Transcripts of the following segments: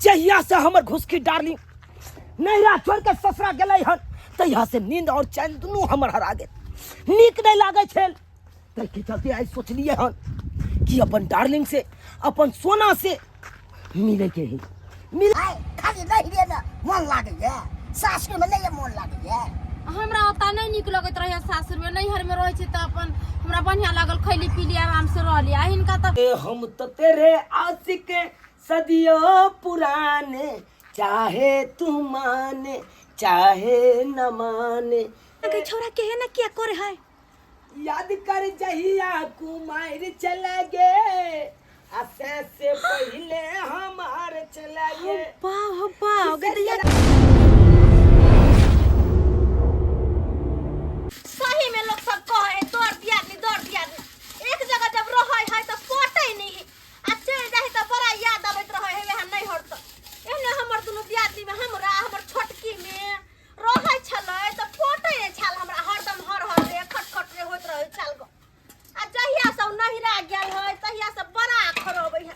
जहिया से हमर घुसकी डार्लिंग नैहरा छोड़ के ससुरा गेलै हन तहिया से नींद और चैन दुनू हमर हरा गेल, नीक नहि लागै छल। ताहिके चलते आइ सोचलियै हन कि अपन डार्लिंग से, अपन सोना से मिलैके ही मिल। आइ खाली नैहरे मे मन लागैया, सासुर मे नहि मन लागैया। हमरा ओतऽ नहि नीक लगैत रहैया सासुर मे, नैहर मे रहै छी तऽ अपन हमरा बढ़िआँ लागल, खैली पीली आराम से रहली। आ हिनका तऽ ए, हम तो तेरे आशिक सदियों पुराने, चाहे तू माने चाहे न माने। अगे छौड़ा के है ना किया करे है? याद कर जहिया कुमार चला गे, असे से पहले हमार चला गे। बाप हो बाप, गे दैया। सही में लोग सब कहे है दौड़ दिया आदमी, दौड़ दिया आदमी। एक जगह जब रहे है तो पटे नहीं है, आ चलि जाइ तऽ बड़ा याद अबैत रहै है वएह नहि हर तऽ। एहने हमर दुनू दियादनी में, हमरा हमर छोटकी में रहै छलै तऽ पटे नहि छल हमरा, हरदम हर हर रे खट खट रे होइत रहै छल ग। आ जहिया सब नहिरा गेल है तहिया सब बड़ा खरबै है,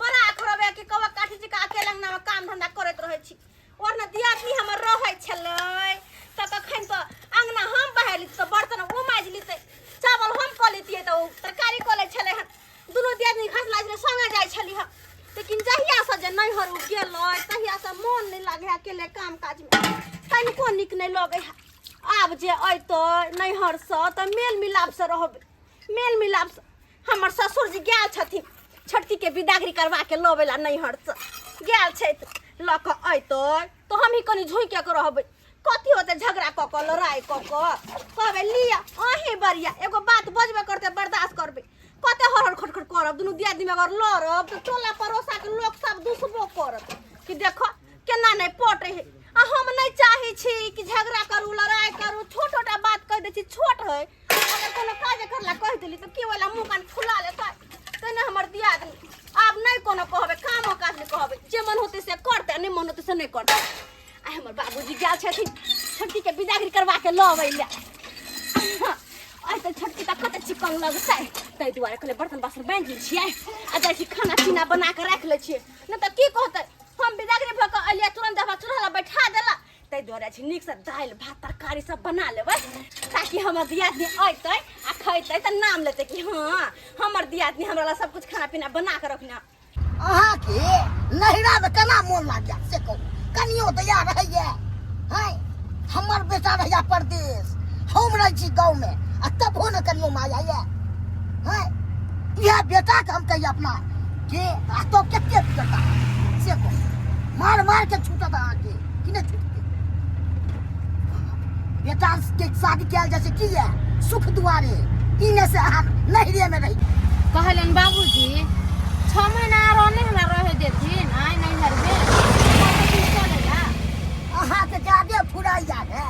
बड़ा खरबै कि कबक काठी जी का अकेले अंगना में काम धंधा करैत रहै छी। और न दियादनी हमर रहै छलै तऽ कखन तऽ अंगना हम बहारि लितै तऽ बर्तन ओ माजि लितै, चावल हम कऽ लितियै तऽ ओ तरकारी कऽ लै छलै हन। दुनू दियादनी घास लागै छलै संगे जाइ छली हन। लेकिन जहियासँ जे नैहर ओ गेलै तहियासँ मोन नहि लागै है अकेले काम काजमे, तनिको नीक नहि लगै है। आब जे अयतै नैहरसँ तऽ मेल मिलापसँ रहबै, मेल मिलापसँ। हमर ससुर जी गेल छथिन छोटकीके बिदागरी करबाके लबै ला नैहरसँ गेल छथि, लऽ कऽ अयतै तऽ हमही कनि झुकि कऽ रहबै। कथी होतै झगड़ा कऽ कऽ लड़ाइ कऽ कऽ? कहबै लिअ अहीं बरिया, एगो बात बजबे करतै बर्दाश्त करबै। कते हर हर खटखट करब दुनू दियादनी अगर लड़ब तऽ टोला पड़ोसाके लोक सब दुसबो करत कि देखो केना नहि पटै है। आ हम नहि चाहै छी कि झगड़ा करू लड़ाइ करू, छोट छोटा बात कहि दै छी, छोट है अगर कोनो काज करला कहि देली तऽ की वाला मुँह कान फुला लेतै। तेने हमर दियादनी आब नहि कोनो कहबै, कामो काज नहि कहबै, जे मन होतै से करतै, नहि मन होतै से नहि करतै। आ हमर बाबूजी गेल छथिन छोटकीके बिदागरी करबाके लऽ लए। आइ तऽ छोटकी तऽ कते चिकन लगतै, ताहि दुआरे कहलियै बर्तन बासन बान्हि लै छियै आ जाइ छी खाना पीना बना कऽ राखि लै छियै, नहि तऽ की कहतै हम बिदागरी भऽ कऽ एलियै तुरन्त हमरा चूल्हा लग बैठा देला। ताहि दुआरे छै नीकसँ दालि भात तरकारी सब बना लेबै ताकि हमर दियादनी अयतै आ खैतै तऽ नाम लेतै कि हँ हमर दियादनी हमरा लए सब कुछ खाना पीना बना कऽ रखने। अहाँके नैहरामे केना मोन लागैया से कहू? कनियो दया रहैया? हैं, हमर बेटा रहैया परदेश, हम रहै छी गाँवमे, आ तबो ने कनियो माया ये। हैं, इएह बेटाके हम कहिए अपना के, आ तब कते बिगड़ता से कहू? मार मार के छूटत अहाँके कि नहि छूटतै? बेटा के शादी कयल जाइ छै की ये सुख दुआरे, ई नहि से अहाँ नैहरेमे रही। कहलनि बाबूजी 6 महीना आरो नहि हमरा रहे देथिन आइ नैहरमे चलेला। अहाँके जादे फुराइया ने,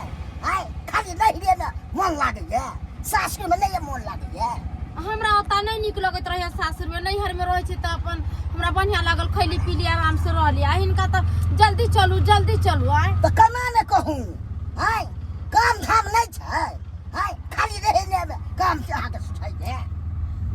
आइ खाली नैहरेमे मन लागैया, सासुरमे नहि मन लागैया। हमरा ओतऽ नहि नीक लगैत रहैया सासुरमे, नैहरमे रहै छी तऽ अपन हमरा बढ़िआँ लागल, खैली पीली आराम से रहली। आ हिनका तऽ जल्दी चलू जल्दी चलू। आइ तऽ केना ने कहू, आइ काम धाम नहि छै, आइ खाली रहै ने काम से अहाँके सुझाइए।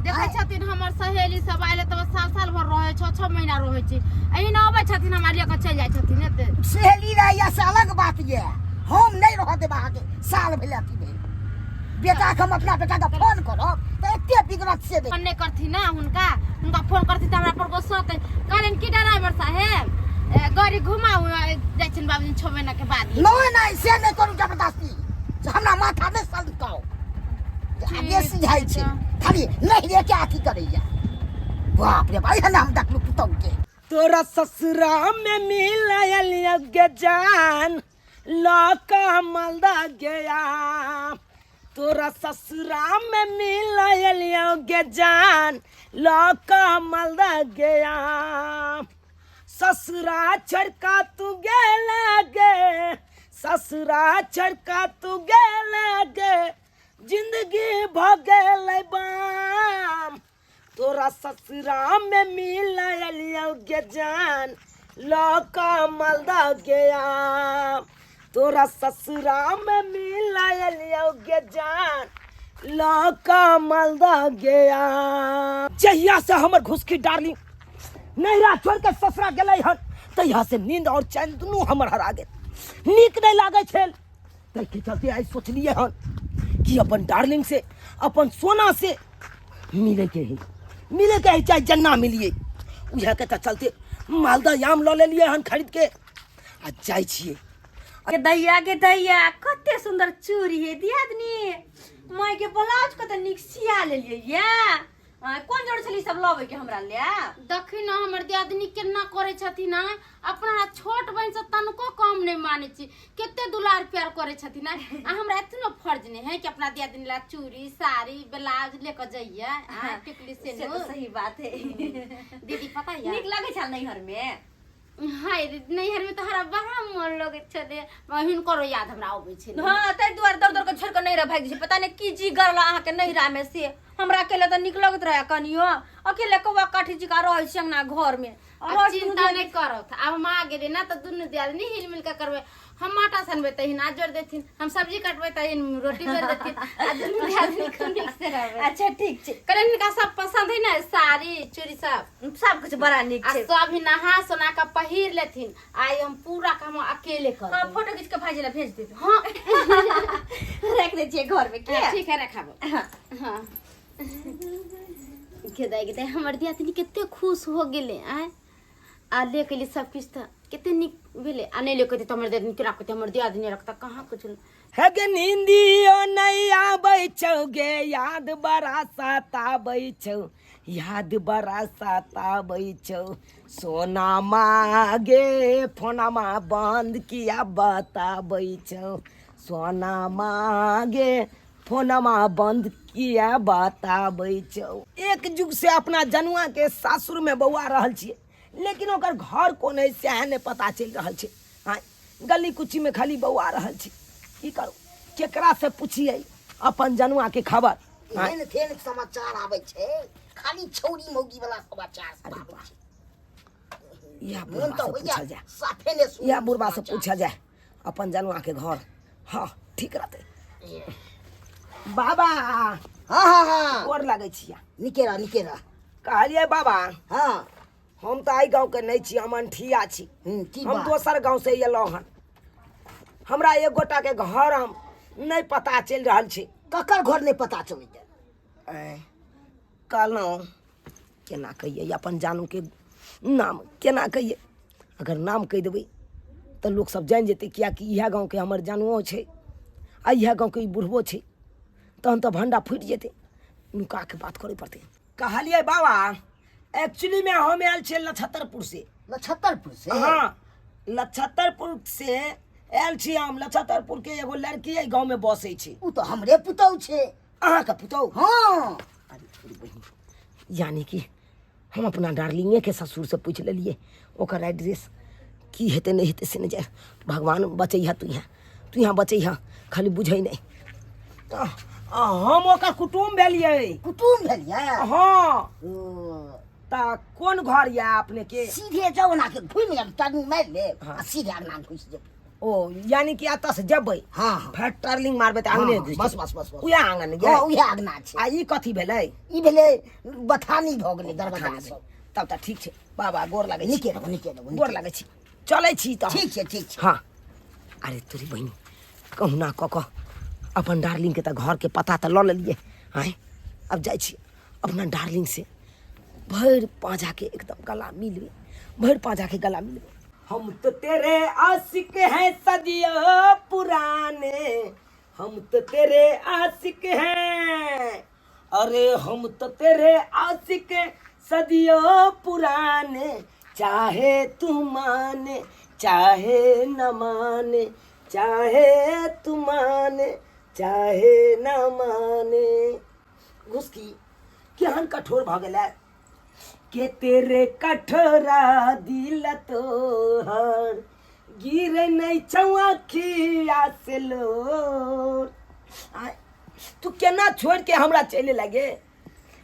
देखै छथिन हमर सहेली सब आयल तऽ साल साल भर रहै, 6 6 महीना रहै छै, एहिना अबै छथिन हमरा लऽ कऽ चलि जाइ छथिन। एते सहेली रहैया से अलग बात ये, हम नहि रहऽ देब अहाँके साल भेल अथी भेल। बेटाके हम अपना बेटाके फोन करब तऽ एते बिगड़त से नहि। फोन नहि करथिन ने हुनका, हुनका फोन करथिन तऽ हमरा पर गुस्सा होतै। कहलनि कि ड्राइवर साहेब गाड़ी घुमाउ, जाइ छनि बाबूजी 6 महीना के बाद। नहि नहि से नहि करू जबरदस्ती, से हमरा माथा नहि सलकाउ, बेसी जाइ छै खाली नैहरे के अथी करैया। बाप रे बाप, एहन हम देखलू पुतहु के। तोरा ससुरा में मिलल गे जान लका मालदा गया, तोरा ससुरा में मिलल गे जान लका मालदा गया। ससुरा छड़का तू गेला गे, ससुरा छड़का तू गेला गे, जिंदगी भ गेलै बाम। तोरा ससुरा में मिलल गे जान लका मालदा गया, तोरा ससुरा में मिलल गे जान लका मालदा गया। जहिया से हमर घुसकी डार्लिंग नैहरा छोड़ के ससुरा गेलै हन तहियासँ नींद आओर चैन दुनू हमर हरा गेल, नीक नहि लागै छल। ताहिके चलते आइ सोचलियै हन कि अपन डार्लिंग से, अपन सोना से मिलैके है, मिलैके है, चाहे जन्ना मिलिए। उएहके तऽ चलते मालदह आम लऽ लेलियै हन खरीदके आ जाइ छियै। के दैया के दैया, कते सुंदर चूड़ी है दियादनी। माय के ब्लाउज कते नीक सिया लेलियै या। कोन जरूरत छलै सब लबै के हमरा ले? देखी न हमर दियादनी केना करै छथिन। आँय, अपना छोट बहिन से तनको कम नहि मानै छी, कते दुलार प्यार करै छथिन। आँय, आ हमरा एतनो फर्ज नहि है कि अपना दियादनी ला चूड़ी साड़ी ब्लाउज लेके जइयै? आँय, टिकली से सिन्दूर। तऽ सही बात है। दीदी, पता ये नीक लगै छल नैहर में? हाय रे, नैहर में तो हमरा बड़ा मोन लगै छलै, हिनकरो याद हमरा अबै छै। हाँ, ताहि दुआरे दौड़ दौड़ के छोड़ के नैहरा भागि जाइ छै। पता नहि की जी गरल अहाँके नैहरा में से। हमरा अकेले तऽ नीक लगैत रहै कनियो, अकेले कौआ काठी जिका रहै छी अंगना घर में। आब चिंता नहि करत, आब हम आ गेली ना तऽ दुनू दियादनी हिल मिल के करबै। हम आटा सनबै तऽ हिना जोड़ देथिन, हम सब्जी कटबै तऽ हिन रोटी बेल देथिन, आ दुनू दियादनी खूब नीक से रहबै। अच्छा, ठीक छै। करे हिनका सब पसंद है ना, साड़ी चूड़ी सब? सब कुछ बड़ा नीक आ छै। सब ही नहा सोना के पहिर लेथिन, आइ हम पूरा काम अकेले करबै। हाँ, फोटो खींच के भाईजी ला भेज देब। हाँ। रख दै छियै घर में के। हाँ, ठीक है, रखाबो। हाँ, गेदाइ गेदाइ, हमर दियादनी कते खुश हो गेलै। आँय, आ ले के सब किछु तऽ कते नीक भेलै, आ नहि ले के तऽ हमर दियादनी केना कहतै, हमर दियादनी रखता कहाँ कुछ। हे गे, नींदियो नहीं आबै छौ गे, याद बड़ा सताबै छौ, याद बड़ा सताबै छौ सोना मागे, फोनमा बंद किया बताबै छौ, सोना मागे, फोनमा बंद किया बताबै छौ। एक जुग से अपना जनुआ के सासुर में बौआ रहल छियै, लेकिन ओकर घर कोन है सएह नहि पता चलि रहल छै। आँय, गली कुची में खाली बौआ रहल छी। की करू, केकरा से पुछियै अपन जनुआ के खबर? आँय, एहन तेहन समाचार आबै छै, खाली छौरी मौगी वाला समाचार सब अरे आबै वाह। छै। इएह मोन बुढ़बा तऽ से होइया पूछल जाय, साफे ने सुनी इएह बुढ़बा से समाचार। पूछल जाय अपन जनुआ के घर। हाँ, ठीक रहतै बाबा। हाँ हाँ हाँ। गोर लगै छियै। निके रह, निके रह। कहलियै बाबा, हाँ। हम तऽ एहि गाँवके नहि छी, हम अनठिया छी। की हम बात? दोसर गाँव से एलहुँ हन, हमरा एक गोटाके घर हम नहि पता चलि रहल छै। ककर घर नहि पता चलैया? ऐं, कहलहुँ केना कहियै अपन जानूके नाम, केना कहियै? अगर नाम कहि देबै तऽ लोकसब जानि जेतै, किएकि इएह गाँवके हमर जानुओ छै आ इएह गाँवके ई बुढ़बो छै, तहन तऽ भण्डा फुटि जेतै। नुकाके बात करय पड़तै। कहलियै बाबा, एक्चुअलीमे हम आयल छियै लछत्तरपुर से। नक्षत्रपुर से? हाँ, लछत्तरपुर से आयल छी हम। लछत्तरपुर के एगो लड़की एहि गाँवमे बसै छै। उ तऽ हमरे पुतहु छै। अहाँके पुतहु? हाँ। अरे तोरी बहिन, यानी कि हम अपना डार्लिंगे के ससुर से पूछि लेलियै ओकर एड्रेस। की हेतै नहि हेतै से नहि जाय, भगवान बचैहा, तू यहाँ, तू यहाँ बचैहा, खाली बुझै नहि। हम ओकर कुटुम्ब भेलियै। कुटुम्ब भेलियै? हाँ। ओ। तऽ कोन घर यऽ अपने के? सीधे जाउ, ओना के घुमि लेब, टर्निंग मारि लेब हाँ। आ सीधे अंगना घुसि जेबै। ओ, यानी कि एतऽ से जेबै, हाँ हाँ फेर टर्निंग मारबै तऽ आंगने हाँ, घुसि बस जेबै। बस बस बस। उएह आंगन हाँ ये? उएह अंगना छै। आ ई कथी भेलै? ई भेलै बथानी भऽ गेलै, दरवाजा बथानी सब। तब तऽ ठीक छै बाबा, गोर लागै छी। नीके रहू, नीके रहू। गोर लागै छी, चलै छी तऽ। ठीक छै, ठीक छै। हाँ। अरे तोरी बहिनी, कहुना कऽ कऽ अपन डार्लिंगके तऽ घरके पता तऽ लऽ लेलियै। आँय, आब जाइ छी अपना डार्लिंग से भरि पाँजाके एकदम गला मिलबै, भरि पाँजाके गला मिलबै। हम तो तेरे आशिक हैं सदियों पुराने, हम तो तेरे आशिक हैं, अरे हम तो तेरे आशिक सदियों पुराने, चाहे तू माने चाहे न माने, चाहे तू माने चाहे न माने। घुसकी केहन कठोर भऽ गेलै के तेरे कठोरा दिल तोहर, गिरे नहीं छौ अखिया से लोर। आय, तू केना छोड़ के हमरा चले लगे?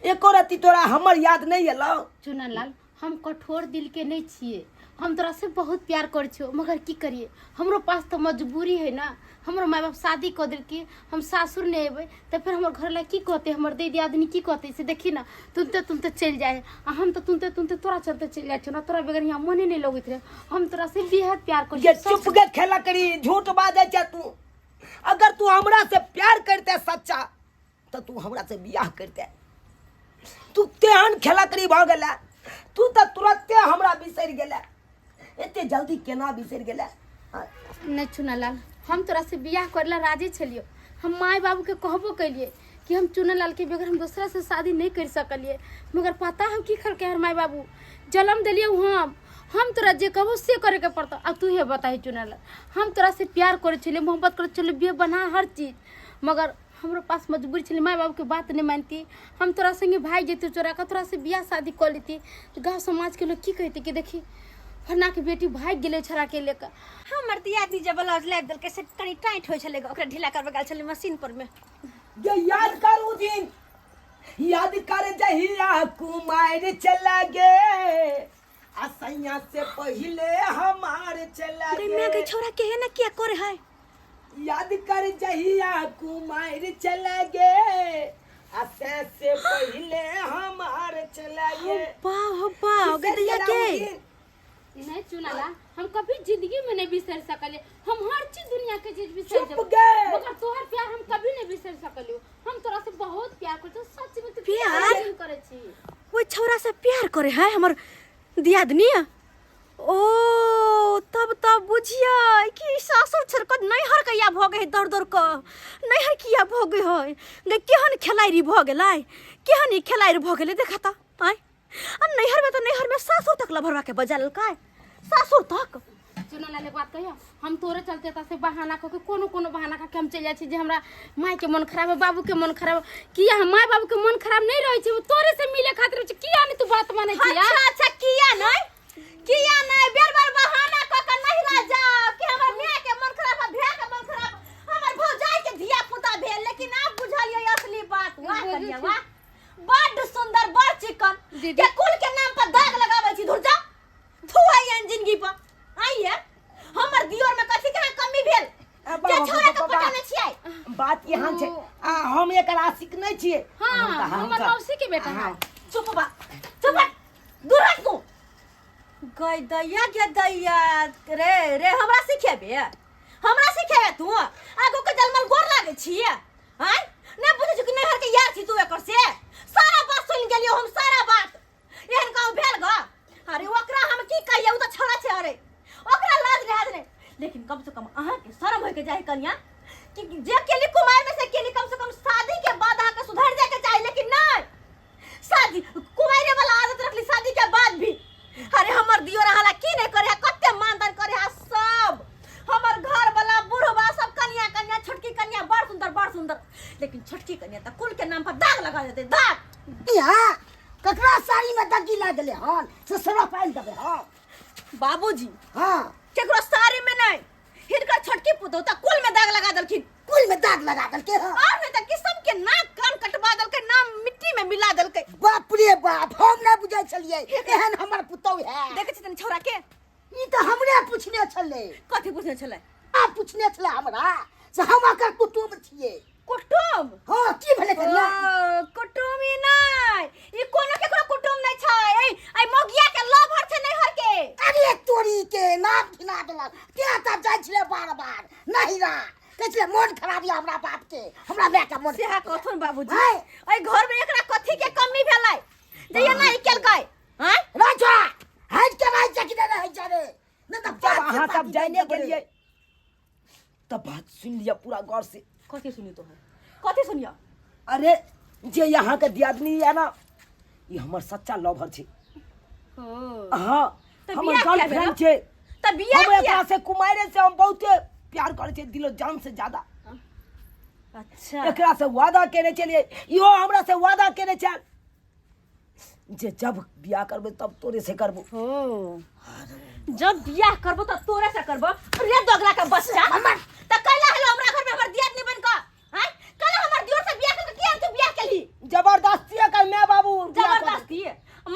एको रत्ती तोरा हमर याद नहीं एलौ? चुनन लाल, हम कठोर दिल के नहीं छियै, हम तोरा से बहुत प्यार करै छियौ, मगर की करिए, हमरो पास तऽ मजबूरी है ना। हमरो माय बाप शादी कऽ देलकै, हम सासुर नहि अयबै तऽ फेर हमर घरवला की कहतै, हमर दै दियादनी की कहतै से देखी ना। तुरन्ते तुरन्ते चलि जाइ है आ हम तऽ तुरन्ते तुरन्ते तोरा चलते चलि जाइ छियौ ना, तोरा बगैर यहाँ मोने नहि लगैत रहै। हम तोरा से बेहद प्यार करै ये छियौ। चुप गे खेला करी, झूठ बाजै छै तू। अगर तू हमरा से प्यार करते सच्चा तऽ तू हमरा से बियाह करते। तू तेहन खेला करी भऽ गेला, तू तऽ तुरन्ते हमरा बिसरि गेला। एते जल्दी केना बिसरि गेला? नहि चुनालाल, हम तोरा से बियाह करे ला राजी छलियो। हम माय बाबू के कहबो कैलिए कि हम चुनालाल के बगैर हम दूसरा से शादी नहीं कर सकलिए, मगर पता हम की करके हर माय बाबू जन्म दिलिए हम तोरा जे कहबो से करे के पड़तो। अब तू हे बताही चुनालाल, हम तोरा से प्यार करे छलिए, मोहब्बत करे छलिए, बे बना हर चीज, मगर हमरो पास मजबूरी छलै, माय बाबूके बात नहि मानती। हम तोरा संगे भागि जैतौ चोरा कऽ, तोरा से बियाह शादी कऽ लेती तऽ गाँव समाजके लोग की कहतै कि देखी फन्नाके बेटी भागि गेलै छोड़ाके लऽ कऽ। हमर दियादनी जे ब्लाउज लाबि देलकै से कनि टाइट होइ छलै, ओकरा ढीला करबै गेल छलै मशीन पर मे। गे याद कर उ दिन, याद कर जहिया कुमार चला गे, आ सैया से पहिले हमार चला गे माय गे, गे। छौड़ा के ना किया करे है? याद कर जहिया कुमार चला गे, आ सैया से पहिले हमार चला गे। बाप बाप गे दैया के। नहीं चुनाला, हम कभी जिंदगी में नहीं बिसर सकले। हम हर चीज दुनिया के चीज बिसर चुप जेबै गे। मगर तोहर प्यार हम कभी नहीं बिसर सकलियो। हम तोरा से बहुत प्यार करै छियौ, सच में तू प्यार? प्यार करै छी। ओहि छौड़ा से प्यार करे है हमर दियादनी? ओ तब तब बुझियै कि सासुर छोड़ कऽ नैहर कहिया भऽ गई, दौड़ दौड़ कऽ नैहर किया भऽ गई है गे? केहन खेलाड़ी भऽ गेलै, केहन ई खेलाड़ी भऽ गेलै देखा तऽ। आँय, आ नैहर में तऽ नैहर में सासुर तक लभरवा के बजा लेलकै, सासुर तक। चुनालाल, एक बात कहियो, हम तोरे चलते एतऽ से बहाना कऽ के, कोनो कोनो बहाना कऽ के हम चलि जाइ छी जे हमरा माय के मन खराब है, बाबू के मन खराब है। किया हम माय बाबू के मन खराब नहीं रहै छै, तोरे से मिले खातिर छै। किया नहीं तू बात मानै छी? अच्छा अच्छा, किया नहीं, किया नहीं बेर बेर बहाना कऽ के नहिरा जाओ कि हमर माय के मन खराब है, भैया के मन खराब, हमर भौजाई के धिया पुता भेल। लेकिन आब बुझलियै असली बात। वाह कनिया वाह, बड्ड सुंदर, बड़ चिकन दीदी। के कुल के नाम पर दाग लगाबै छी। धुर जा, थू है जिंदगी पर। आइए हमर दियोर में कथी के कमी भेल आ, जे बाबा, छोरा के बाबा। पटौने छियै? बात यहाँ छै, आ हम एकर आशिक नहीं छियै। हाँ, हम तऽ- हम हमर तऽ- मौसी के बेटा है। हाँ। चुप बा, चुप बा, दूर हट तू। गई दैया गे दैया रे रे, हमरा सिखेबे, हमरा सिखेबे तू? आगो के जलमल गोर लागे छियै? आँय, नहि बुझै छी कि नैहर के यार छी तू एकर? से सारा बात सुनि गेलियो हम, सारा बात। एहन गाँव भेल ग? अरे ओकरा हम की कहिए, उ तऽ छौड़ा छै। अरे ओकरा लाज लिहाज नहि, लेकिन कम से कम अहाँके शरम होइके चाही कनिया, कि जे केली कुमार में से केली, कम से कम शादी के बाद अहाँके सुधर जायके चाही। लेकिन नहि, शादी कुमारे वाला आदत रखली शादी के बाद भी। अरे हमर दियोर अहाँ ला की नहीं करे है, कते मानदान करे है सब हमर घर वाला, बुढ़वा सब। कनिया कनिया, छोटकी कनिया बड़ सुंदर, बड़ सुंदर, लेकिन छोटकी कनिया तऽ कुल के नाम पर दाग लगा देते, दाग। यहाँ ककरा साड़ी में दग्गी लाग गेलै हन से सरफ आनि देबै? हँ बाबूजी। हाँ। केकरो साड़ी में नहीं, हिनकर छोटकी पुतोह तऽ कुल में दाग लगा देलखिन। कुल में दाग लगा देलकै हँ। और नहीं तऽ किस्म के नाक कान कटवा देलकै, नाम मिट्टी में मिला देलकै। बाप रे बाप, हम नहि बुझै छलियै एहन हमर पुतोह है। देखै छी तनी छौड़ा के। ई तऽ हमरे पूछने छलै। कथी पूछने छलै? आ पूछने छलै हमरा से हम ओकर कुटुम्ब छियै। कुटुम्ब? हाँ, की भेलै कनिया? ओ, कुटुम्ब ई नहि, ई कोनो केकरो कुटुम्ब नहि छै। ऐ ऐ मौगिया के लभर छै नैहर के। अरे तोरी के नाक घिना देलक। तें तऽ जाइ छलै बार बार नहिरा, कहै छलै मोन खराब यऽ हमरा बाप के, हमरा माय के मोन। सेहा कहथुन बाबूजी। आँय? एहि घर में एकरा कथी के कमी भेलै जे एना ई केलकै? आँय राजा हटि के रहै छै कि नहि रहै छै रे? नहि तऽ जब बात से अहाँ सब पाती जाने देबै। गेलियै तब बात सुनि लिअ पूरा गौर से। कथी सुनी तो है, कथी सुनियो? अरे जे यहाँ के दियादनी यऽ ना, ई हमर सच्चा लवर छै। हाँ। तऽ हमर बियाह किया गर्लफ्रेंड भेलौ? छै। तऽ बियाह हम किया? एकरा से कुमारे से हम बहुते प्यार करै छियै, दिलो जान से ज्यादा। अच्छा। एकरा से वादा केने छलियै, इहो हमरा से वादा केने छल जे जब बियाह करबै तब तोरे से करबो। हो, जब बियाह करबो त तोरे से करबो। रे दोगला के बच्चा, त कैला हेलो हमरा घर में हमर दियादनी बन क? हैं, कैला हमर दियोर से बियाह कर के तू बियाह केली? जबरदस्ती एकर माय बाबू बियाह कऽ जबरदस्ती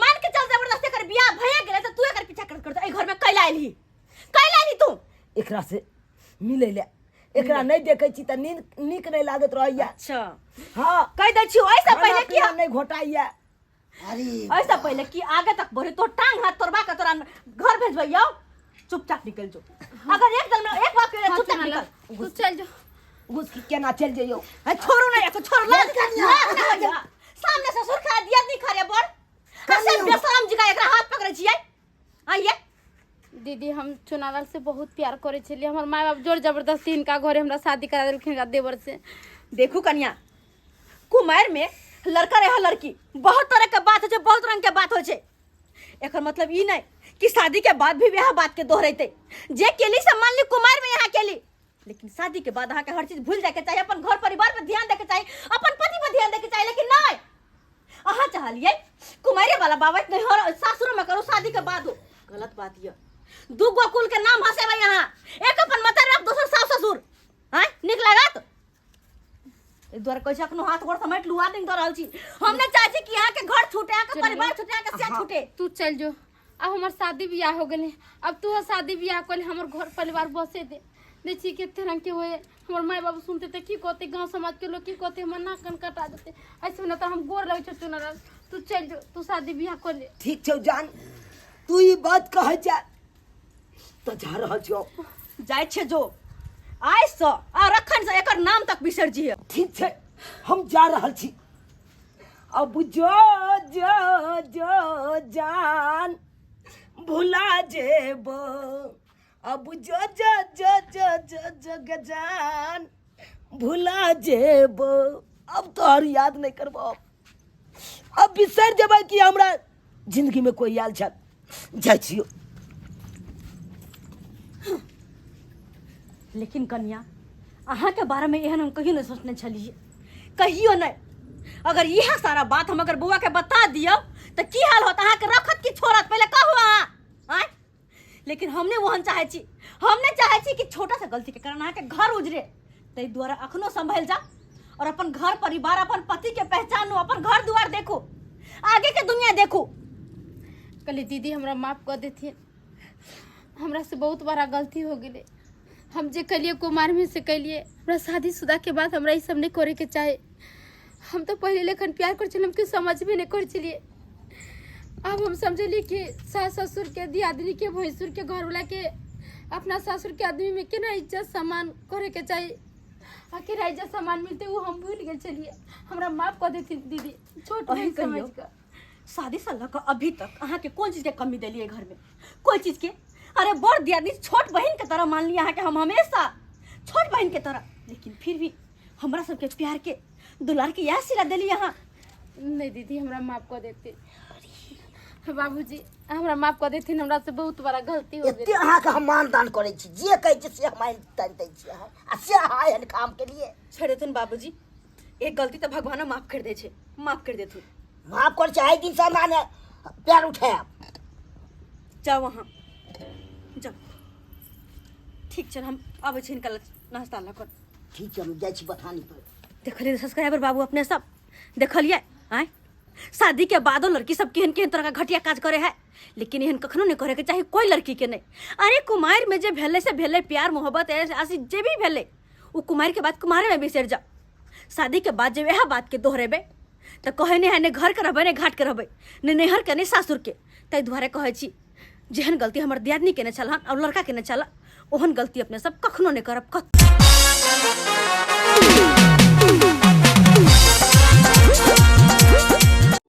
मान के चल, जबरदस्ती कर बियाह भए गेलै त तू एकर पीछा कर कर एई घर में कैला आइलही? कैला आइलही तू? एकरा से मिलै ले। एकरा नहि देखै छी तऽ नींद नीक नहि लागैत रहैया। अच्छा। हाँ। कहि दै छियौ एहिसँ खाना पहिले कि पीना नहि घोटाइया। अरे ऐसा पहले कि आगे तक बढ़े तो टांग हाथ तोड़वा के तोरा घर भेजबैयौ। चुपचाप निकल जो। अगर एक दल में एक बाप के हाँ, चुपचाप चुनालाल, निकल। तू चल जो। घुस के केना चलि जइयौ? अरे छोड़ो ना यार, छोड़ो लाज कनिया। लाज ना होइया। सामने ससुर खा दिया नहीं खा रे बड़। कैसे बेशरम जी का एकरा हाथ पकड़े छियै? आइए। दीदी हम चुनालाल से बहुत प्यार करे छलियै। हमर माय बाप जोर जबरदस्ती हिनका घरे हमरा शादी करा देलखिन हिनका देवर से। देखू कनिया, कुमार में लड़का रहे लड़की बहुत तरह के बात हो छै, बहुत रंग के बात हो छै। एकर मतलब ई नहीं कि शादी के बाद भी वह बात के दोहरेते। जे केली से मान ली कुमार में यहाँ केली, लेकिन शादी के बाद अहाँ के हर चीज भूल जाए के चाहिए, अपन घर परिवार पर ध्यान दे के चाहिए, अपन पति पर ध्यान दे के चाहिए। लेकिन नहीं, अहाँ चाहलिए कुमारे वाला बाबत नहीं हो सासुर में करू शादी के बाद हो। गलत बात यह। दू गो कुल के नाम हंसेबै यहाँ, एक अपन मतर बाप, दोसर सास ससुर। हाँ निक लागत? एहि दुआरे कहै छी अखनो हाथ गोड़ समेट लुआ दिन दऽ रहल छी। हम नहि चाहै छी कि अहाँके घर छूटे, अहाँके परिवार छूटे, अहाँके से छूटे। तू चल जो, अब हमर शादी बियाह हो गेलै, अब तू शादी बियाह कर, हमर घर परिवार बसे दे। देखी छी कते रंग के होए, हमर माय बाबू सुनते तऽ की कहते, गांव समाज के लोग की कहते, हमर नाक कान कटा देते। ऐसे में तऽ हम गोर लगै छौ चुनरल, तू चल जो, तू शादी बियाह कर ले। ठीक छौ जान, तू ई बात कहै जा तऽ जा रहल छियौ। जाइ छै जो, आइ सँ आ रखन से एकर नाम तक बिसरि जइहे। ठीक छै, हम जा रहल छी। अब जो जो जो जान भुला जेबो, अब जो जो जो जो जो जो जान भुला जेबो, अब तोहर याद नहीं करबो, अब बिसरि जेबै कि हमरा जिंदगी में कोई आयल छल। जाइ छियौ। लेकिन कन्या, अहाँके बारेमे एहन हम कहियो नहि सोचने छलियै, कहियो नहि। अगर इएह सारा बात हम अगर बौआ के बता दियौ तऽ की हाल होत? अहाँके रखत कि छोड़त? पहिले कहू अहाँ। आँय, लेकिन हम नहि ओहन चाहै छी, हम नहि चाहै छी कि छोटा सा गलतीके कारण अहाँके घर उजरे। ताहि दुआरे अखनो सम्भलि जाउ और अपन घर परिवार, अपन पति के पहचानू, अपन घर दुआर देखू, आगे के दुनिया देखू। कहली दीदी हमरा माफ कऽ देथिन, हमरा से बहुत बड़ा गलती हो गेलै। हम जे कलिए कुमार में से कलिए, हमरा शादीशुदा के बाद हमरा ई सब नहीं करे के चाहे। हम तो पहले लेखन प्यार कर छलियै, हम किछु समझबे नहीं कर छलियै। अब हम समझलिए कि सास ससुर के, दियादनी के, भैंसुर के, घरवाला के, अपना सासुर के आदमी में केना इज्जत सम्मान करे के चाही, आ केना इज्जत सम्मान मिलते वो हम भूल गेल छलियै। हमरा माफ कऽ देथिन दीदी, छोट अहीं बहिन समझ कहियौ। कऽ। शादी से लऽ कऽ अभी तक अहाँके कोन चीजके कमी देलियै घरमे? कोई चीजके? अरे बड़ दियादनी छोट बहिन के तरह मानली अहाँके हम, हमेशा छोट बहिन के तरह, लेकिन फिर भी हमरा सबके प्यार के दुलार के इएह सिला देली अहाँ। नहीं दीदी, हमरा माफ कऽ देथिन। बाबूजी हमरा माफ कऽ देथिन, हमरा से बहुत बड़ा गलती हो एते गेल। अहाँके हम मानदान करै छी, जे कहै छी से हम मानि तानि दै छी अहाँ, आ से अहाँ एहन काम केलियै। छोड़ि देथुन बाबूजी, एक गलती तऽ भगवानो माफ कर दै छै, माफ कर देथुन। माफ करै छी, आइ दिनसँ हमरा ने पैर उठायब। जाउ अहाँ जाउ। ठीक छै, हम अबै छी हिनका लग नाश्ता लऽ कऽ। ठीक छै, हम जाइ छी बथानी पर। देखलियै सब्सक्राइबर बाबू, अपने सब देखलियै? आँय, शादी के बादो लड़की सब केहन केहन तरह के घटिया काज करे है, लेकिन एहन कखनो नहीं करे के चाही कोई लड़की के नहीं। अरे कुमार में जे भेलै से भेलै, प्यार मोहब्बत ऐसी जे भी भेलै ओ कुमार के बाद कुमारे में बिसरि जाओ। शादी के बाद जब इएह बात के दोहरेबै तऽ कहै नहि है, नहि घर के रहबै, नहि घाट के रहबै, नहि नैहर के, नहि सासुर के। ताहि दुआरे कहै छी जेहन गलती हमर दियादनी केने छल हन और लड़का केने छल, ओहन गलती अपने सब कखनो नहीं करब।